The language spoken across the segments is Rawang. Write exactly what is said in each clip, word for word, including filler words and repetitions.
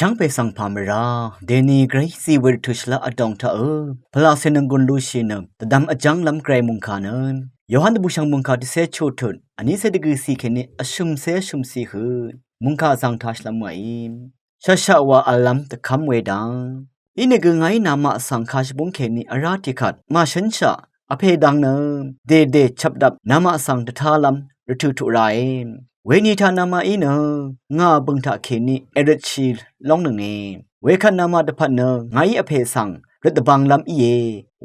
Shvngpè svng pà mvrá dèni gvray zì we rvtø̀ shvlá vdòng taq ø pvlacè nònggùn lushì nø dvdvm vjv́nglv́m gvray mòngkà nø Yohan dvbùshv̀ng mòngkà tiqcé chuqtut vnícé dvgø̀cì kèní vshø̀mcé vshø̀mcì hø mòngkà zv̀ng taq shvlv́m wàí. Shaqshaq wa v̄llv́m dvkv́m we dang. Inìgø ngàí namaq svng kashvbúng kèní vrá tiqkvt màshǿnshaq vpè dang nø dèdè chvpdvp namaq svng dvtálv́m rvtø̀ tuq rae. Weni taq namaqí nø ngà bø̀ng taq kèní èrøtshì lóngnønge. Wekvt namaq dvpvt nø ngàí vpè svng røt dvbvnglv́m íe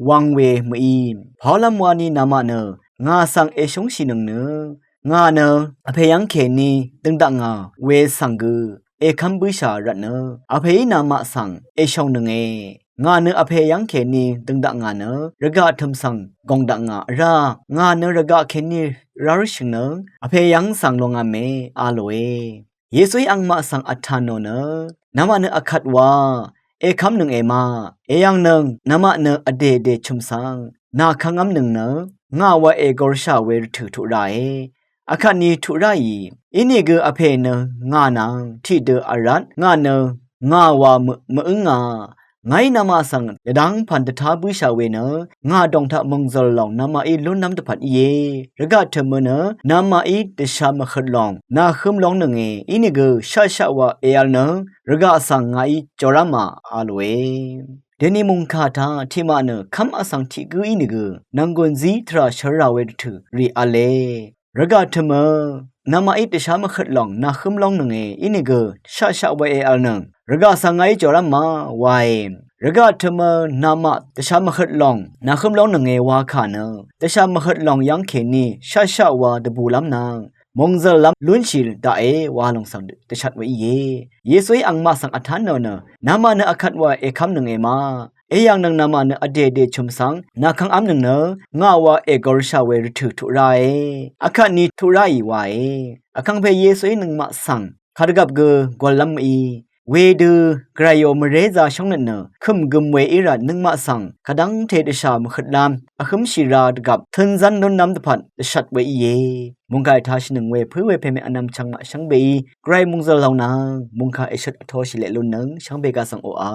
wvng we mø̀í. Pàólv́m wani namaq nø ngà svng èshúngshìnøng nø ngà nø vpè yv́ng kèní døng dakngà we svng gø èkv́m bǿshà rvtnø vpèí namaq svng èshòngnønge. Ngà nø vpè yv́ng kèní døng dakngà nø rvgaq tø̀m svng gòng dakngà vrá ngà nø rvgaq kèní rárshø̀ngnøng vpè yv́ng svng longv̄me a lòe. Yesuí angmaq svng vtà nò nø namaq nø vkvt wa èkv́mnønge ma èyv̀ngnøng namaq nø vdèdè chø̀m svng nà kv́ngv́mnøng nø ngà wa ègorshà we rvtø̀ tuq rae. Vkvtni tuq ráì. Inìgø vpè nø ngà nvng tiqdø vrvt ngà nø ngà wa mø- mø̀ǿngà. Ngàí namaq svng dvdv́ng pv̀n dvtá bǿshà we nø ngà dòng taq mòngzø̀l lòng namaqí lúnlv́m dvpvt íe. Rvgaq tø̀mø nø namaqí dvsha mvhøt lòng nàhǿm lóngnønge. Inìgø shaqshaq wa èv̄lnøng rvgaq svng ngàí jòrv́mà a lòe. Dèni mòngkà taq tiqmaq nø kv́m vsvng tiq gǿ ínìgø nònggùn zí tvrà shvrà we rvtø̀ rì v̄le. Rvgaq tø̀mø namaqí dvsha mvhøt lòng nàhǿm lóngnønge. Inìgø shaqshaq wa èv̄lnøng rvgaq svng ngàí jòrv́mà wae. Rvgaq tø̀mø namaq dvsha mvhøt lòng nàhǿm lóngnønge wakà nø dvsha mvhøt lòng yv́ng kèní shaqshaq wa dvbùlv́m nvng mòngzø̀llv́m lúnshì daqe wa lòng svng dvshvt we íe. Yesuí angmaq svng vtá nò nø namaq nø vkvt wa èkv́mnønge ma èyv̀ngnøng namaq nø vdèdè chø̀m svng nà kv́ngv́mnøng nø ngà wa ègorshà we rvtø̀ tuq rae. Vkvtni tuq ráì wae. Vkàngpè Yesuí nøngmaq svng kadvgvp gø gollv́m mø̀í. Wedø gvrayò mvrézā shóngnøt nø kø̀m gøm we í rvt nøngmaq svng kadv́ngte dvshà mvhøtlv́m vhǿmshì ra dvgvp tø̄nzv́n lúnlv́m dvpvt dvshvt we íe. Mòngkà ètashìnøng we pǿ we pèmè vnvm chvngmaq shvngbeí gvray mòngzø̀l lòng nvng mòngkà èshøt vtōshì leq lunnøng shvngbe gaq svng oqà.